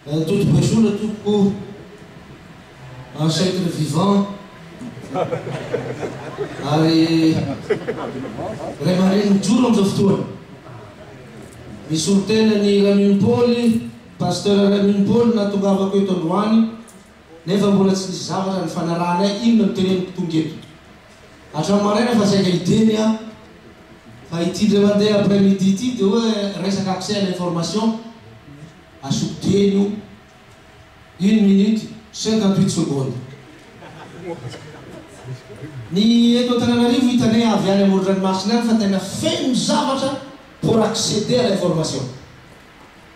Toto Besola tompoko, ancêtre vivant ary ray aman-dreny mijoro amin'izao fotoana. Misolo tena ny Ramino Paoly, Pasteur Ramino Paoly nahatongavako eto androany nefa mbola tsy nisy zavatra nifanarahanay inona no teneniko tonga eto. Hatramin'ny maraina fa saika hiteny aho fa ity indray mandeha après midi ity dia hoe resaka accès à l'information asoko teny io une minute 58 secondes. Ny eto Antananarivo hitanay avy any amoron-dranomasina any fa tena feno zavatra pour accéder à l'information.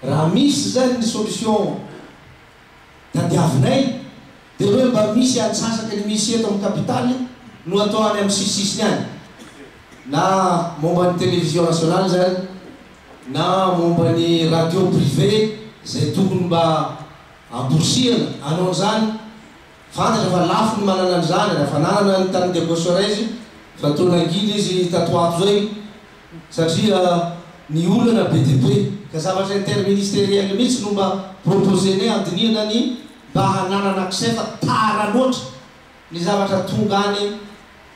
Raha misy zany ny solution tadiavinay dia hoe mba misy antsasaky ny misy eto amin'ny kapitaly no atao any amin'ny sisisisiny any, na momba ny télévision nationale izany na momba ny radio privé izay tokony mba amporisihana hanao an'izany, fantatra fa lafo ny manana an'izany raha efa nanana ny tany Diego Suarez fa toa nangina izy tato ho ato izay satria ny olana be dia be ka zavatra interministeriel mihitsy no mba proposer-nay handinihana ny mba hananana accès fa tara loatra ny zavatra tonga any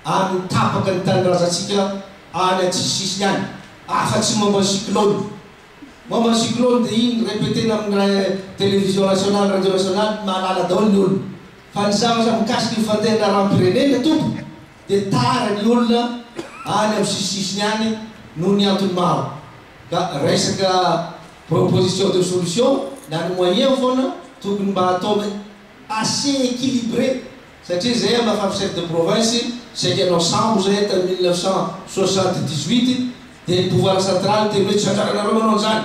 ary ny tapaka ny tanindrazantsika any antsisisisiny any afa tsy momba ny cyclone momba ny cyclone dia iny repetena amin'ny télévision nationale radio nationale mahalala daholo ny olona fa ny zavatra mikasika ny fandehan'ny raharaham-pirenena tompoko dia tara ny olona any amin'ny sisisisiny any noho ny antony maro ka resaka proposition de solution na ny moyen foana tokony mba atao assez équilibré satria zay am maha chef de province saika hanao sambo zay tamy 1978 dia ny pouvoir central teny hoe tsy anjaranareo manao an'izany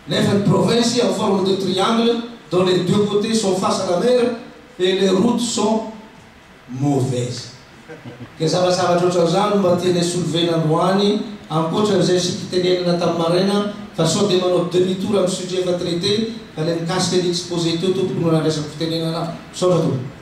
nefa ny province en forme de triangle dont les deux côtés sont face à la mer et les routes sont mauvaises. Ka zavazavatra ohatran'izany no mba tianay soulever-na androany ankoatran'izay isika itenenana tamin'ny maraina fa sao dia manao demi tour amin'ny sujet efa traité fa ilay mikasika ny exposé teo tompoko no nandraisako fitenenana. Misaotra tompoko.